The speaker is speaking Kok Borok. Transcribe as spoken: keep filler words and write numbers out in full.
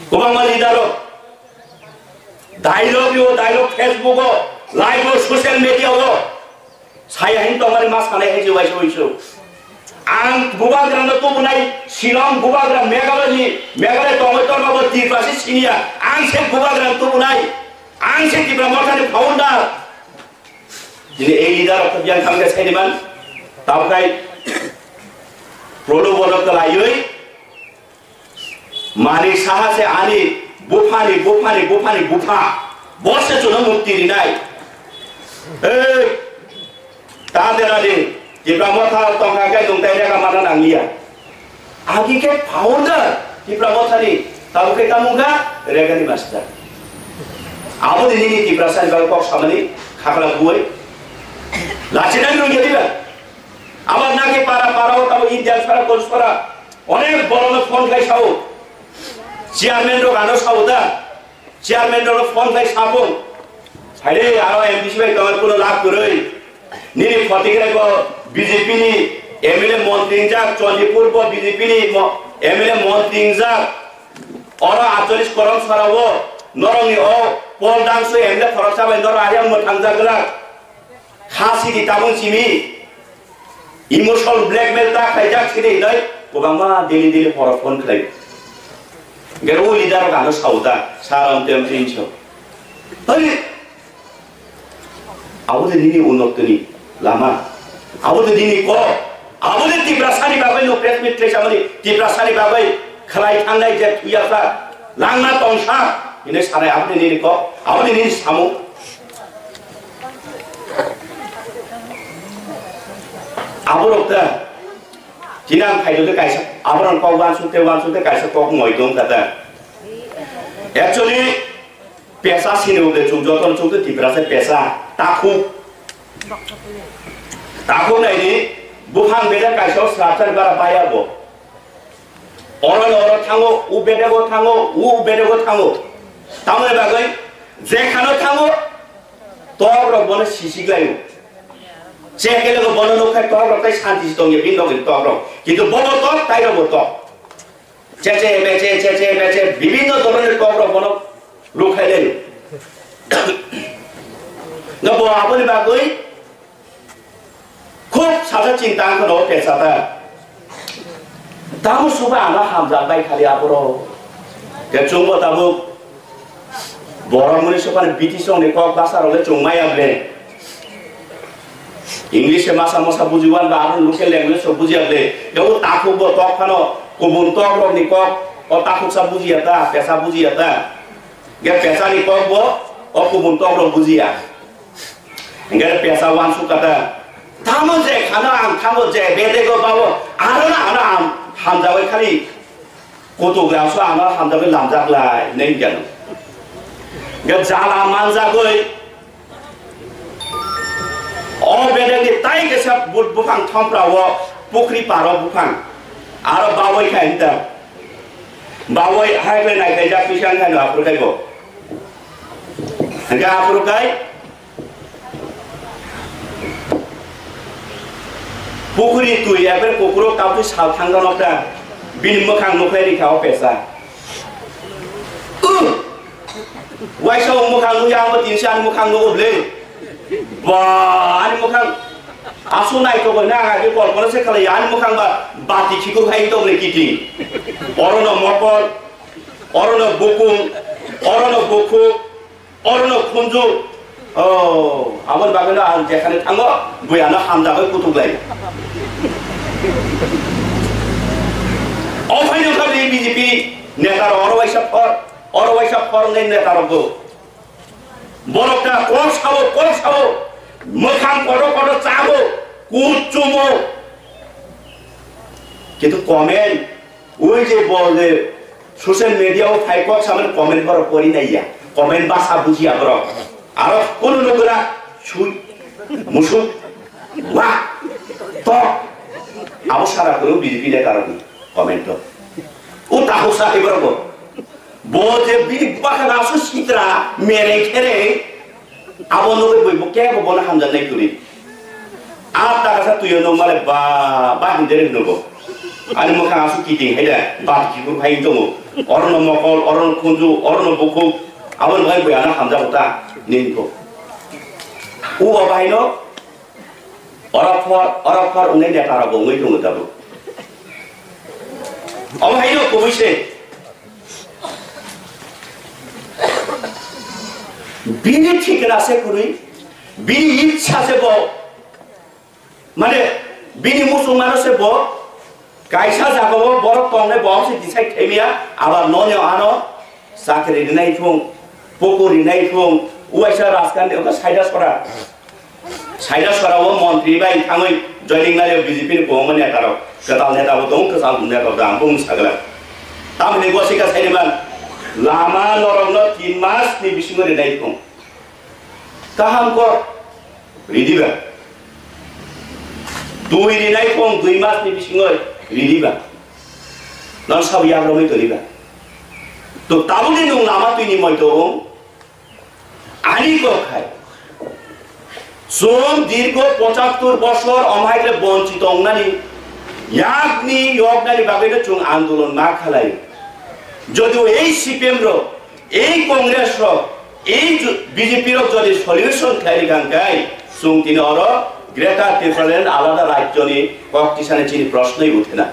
Kwbangma leader rok dialogue yo, dialogue Facebook o, live o, social media o. Saya hin tongmani ma sanai hai je waisa waisa. Ang bubagrano tubunai Shillong bubagra Meghalaya ni, Meghalaya tongwi tongma bo Tripura se siniya. Ang se bubagrano tubunai. Ang se Tipra Mothani founder. Jini ei leader rok yang thangkhe saini man. Tabkhai prolobono kwlaiwi Manik Saha se ani buphani, buphani, buphani bupha. Bo se chuno mukti rinai. Ei, ta deradi, Tipra Motha tongkha khe nwng tai rega mana nangliya. Agi khe founder Tipra Mothani, tabo khe tamo wngkha Regani master. Abo de nini Tiprasani bagwi kok samani khakla buwi. Lachinani rwngya diba? Abo naki para para o tamo India sara kol sara. Onek borokno phone khai sao. Chairman rok ano sao da. Chairman rok phone khai sapung. Haire aro M D C bai kamar kuno lab kwrwi. Nini photigrai bo B J P ni M L A montri wngjak, Chandipur bo B J P ni mo-, M L A montri wngjak. Oro atcholish korom sara o norokni o pol dangso M L A khoroksa bai norok ayang mwthang jak glak. Kha sidi tabung simi. Emotional blackmail ta khaijak sidi hinoi kwbangma daily daily horo phone khlai. Gero o leader rok ano sao da, sir, amtwi amtwi hinso. Hoi, abo de nini unotoni lama. Abo de nini kok. Abo de Tiprasani bagwi no press meet khlai samani, Tiprasani bagwi khlai thangnai je thuyasa, langna tongsa, hinoi sanai abo de nini kok, abo de nini samung. Aborok ta, chini ang khaito de kaisa, aborok kok wansuk te, wansuk te kaisa kok moi tong kha ta. Actually, pesa sini ude chung joto chung te Tiprasa pesa, takhuk. Takhuk nai di, buphang beda kaisa o srapsari bara baya bo. Oro no oro thango, u bedego thango, u bedego thango. Tamoni bagwi jekhano thango, tok rok bono sisiklaio. Chekele go bono nukha tok rok tai santi si tongya, bini nokni tok rok. Kintu bobo tok, tai rok bo tok. Cheche meche, cheche meche, bibhinno dhoronor tok rok bono rukhailaio. No bo aboni bagwi Khub sasa chinta wngkha no pesa ta. Tamo suba ano hamjak bai khali aborok. Ke chwngbo tabuk borok muni sokani B T C ni kok basa rok le chwng maya ble. English se masa masa bujiwan ba aro local language rok bujiya ble. Ke o takhuk bo tok phano kubun tok rok ni kok o takhuk sa bujiya ta, pesa bujiya ta. Ke pesa ni kok bo o kubun tok rok bujiya. Hingke pesa wansuk kata. Tamo je khano ang thango je bedego bawo, ano na ano ang hamjagoi khali kutuk rangso ano hamjagoi lamjak lai, hinui hingke ano. Hingke jala manjagoi, o bedegni tai kesa but buphang thompra o pukri paro buphang. Aro bawoi khai hinta. Bawoi hai khe nai khai jak pisang khai no aphuru khai bo. Hingke aphuru khai, Pukuri twi ekre kuphuru kautwi sal thangno nokta bini mwkhang nukhlai rikha o pesa. Uh! Waisa o mwkhang nukya, amo tinsa ani mwkhang nugo bwle. Ba, ani mwkhang asu naithogo na, age kolpona se khalai, ani mwkhang ba bati khikur hai tong le kiting. Orono mokol, orono bukung, orono bukhuk, Orono khunju, oh, aboni bagwino ang jekhane thango, bui ano hamjagwi kutuk lai. O phaino kha B J P neta rok oro waisa phor, oro waisa phor wngnai neta rok bo. Borok ta kok sao, kok sao, mwkhang kotor kotor chabo, kut chumo. Kintu comment, Ui je bol je social media o phai kok samani comment borok pori nai ya. Comment basa buji ya borok. Aro kunu nukura sui musuk wa to abo sara kuru B J P neta rokni comment to. O tahu sa iborok bo. Bo je bini baka nasu sitra mere khere Abo nugwi bui bo kebo bono hamjaknai kwrwi. A takasa twiyo nung male ba, ba hindere hwno bo. Ani mwkhang aswk kiting hai da, bat kiphur khai tongo. Orono mokol, orono khunju, orono bukhuk, aboni bagwi bui ano hamjago ta, nini kok. O bahaino, oro phor, oro phor wngnai neta rok bo wngwi tongo tabuk. Omo haino kubui se. Bini thikna se kwrwi, bini itsa se bo. Mane, bini muchungmano se bo kaisa jagao borok tongnai bo se decide khaimaya, abar noni ano chakri rinai thung, pukur rinai thung, uaisa rajkandi oka saida sora. Saida sora o montri bai thangwi joining nai B J P ni kwbangma neta rok, kwtal neta bo tongo, kwchal neta bo dang bung sagla. Tamni bo sika saini man, lama norokno tin mas ni bisingo rinai thung. Kaham kok, ridiba. Twi rinai kong dui mas ni bisingo ridiba. Nang sabo yagromwi toniba. To tabukni nung lama twi ni moito ong. Ani kok khai. Chwng dirgo pochattor bosor omhai khe bonchito wngnani yakni yoknani bagwino chwng andolon ma khalai. Jodio ei C P M rok Ei Congress rok, ei ju-, B J P rok jodi solution khlai rikha hwnkhe, chwng tini oro Greater Tipraland alada rajyoni kok tisani chini proshnoi uthe na.